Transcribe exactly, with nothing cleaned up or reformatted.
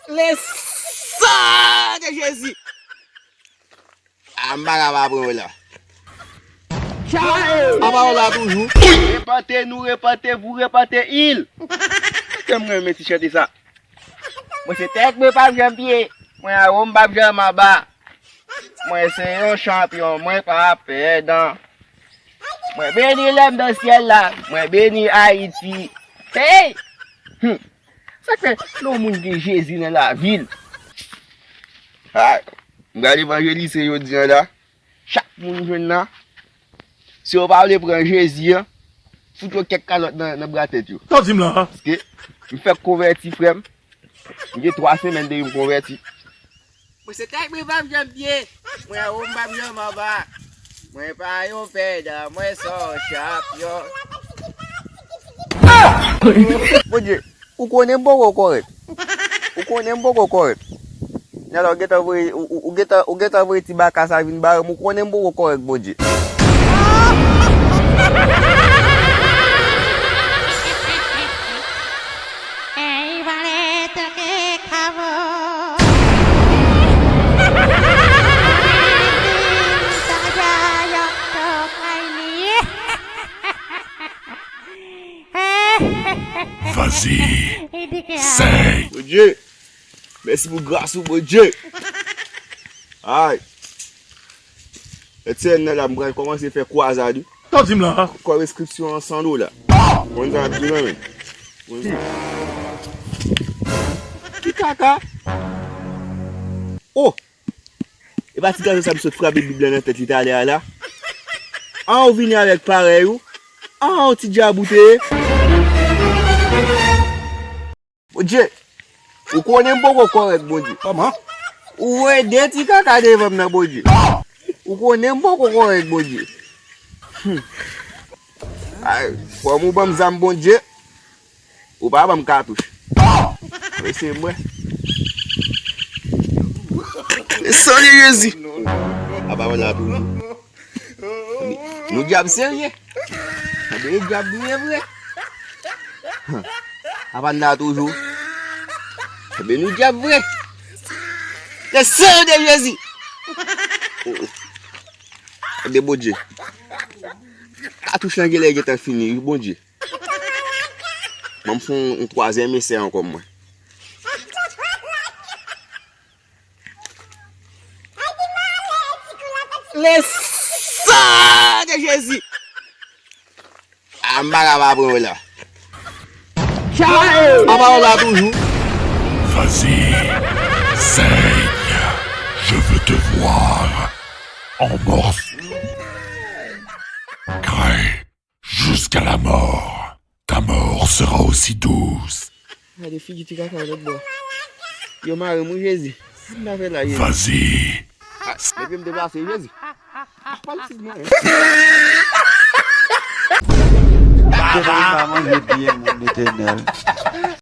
Le sang de Jésus! A, m pa ka pa pran w la. Apa w la toujou? Repante nou, repante vou, repante il. Kè m renmen ti chante sa. Mwen se tèt mwen p ap janm pye. Mwen anwo m p ap janm anba. Mwen se yon chanpyon, mwen pa pèdan. Mwen beni lè m nan syèl la. Mwen beni Ayiti. Hey! Hmm. Sa k fè lè yon moun gen Jezi nan lavi l? Ay, m pral evanjelize jodi a la. Chak moun jwenn nan, si yo pa vle pran Jezi an, fout yo kèk kalòt nan, nan bra tèt yo. Sa w di m la a? Paske m fèk konvèti, frè m. M gen twa semèn depi m konvèti. Mwen se tèt mwen p ap janm pye. Mwen anwo m p ap janm anba. Mwen pa yon pèdan, mwen se yon chanpyon. Bondye, ou konnen m poko kòrèk. Ou konnen m poko kòrèk. Nèl, ou gentan voye, ou, ou, ou gentan, ou gentan voye ti baka sa vin bare m, ou konnen m poko kòrèk, Bondye. Vas-y. Sèy. Bondye. Mèsi pou gras ou, Bondye. Ay. Etyenn nan la, m pral kòmanse fè kwazad wi. Sa w di m la a? Kò enskripsyon an san dola. Konn sa ap di nan men. Ki kaka? Oh! E pa ti gason sa m sot frape Bib la nan tèt li talè a la? An ou vini avèk parèy ou? An ou ti djab ou te ye? Bondye, ou konnen m poko kòrèk, Bondye. Kòman? Ou wè de ti kaka devan m nan, Bondye. Ou konnen m poko kòrèk, Bondye. Hmm. Ay, fò m ou ban m zam, Bondye. Ou pa ban m katouch. Mesye, mwen. Mesye, Jezi. Apa w la toujou? Nou djab serye. Anben, nou djab byen vre. Apa n la toujou? Anben, nou djab vre. Le sang de Jésus. Anben, Bondye. Katouch lan genlè gentan fini, wi, Bondye. Ban m fè yon, yon twazyèm esè ankò, mwen. Le sang de Jésus! A, m pa ka pa pran w la. Apa w la toujou? Vas-y, saigne, je veux te voir en morceaux. Crains jusqu'à la mort. Ta mort sera aussi douce. Gade figi ti kaka lòt bò. Yo mare m wi, Jezi. Sa m ta fè la, Jezi? Vas-y. A, depi m deplase, Jezi. A, pa l siz mwen. Depi m pa manje byen, moun Letènèl.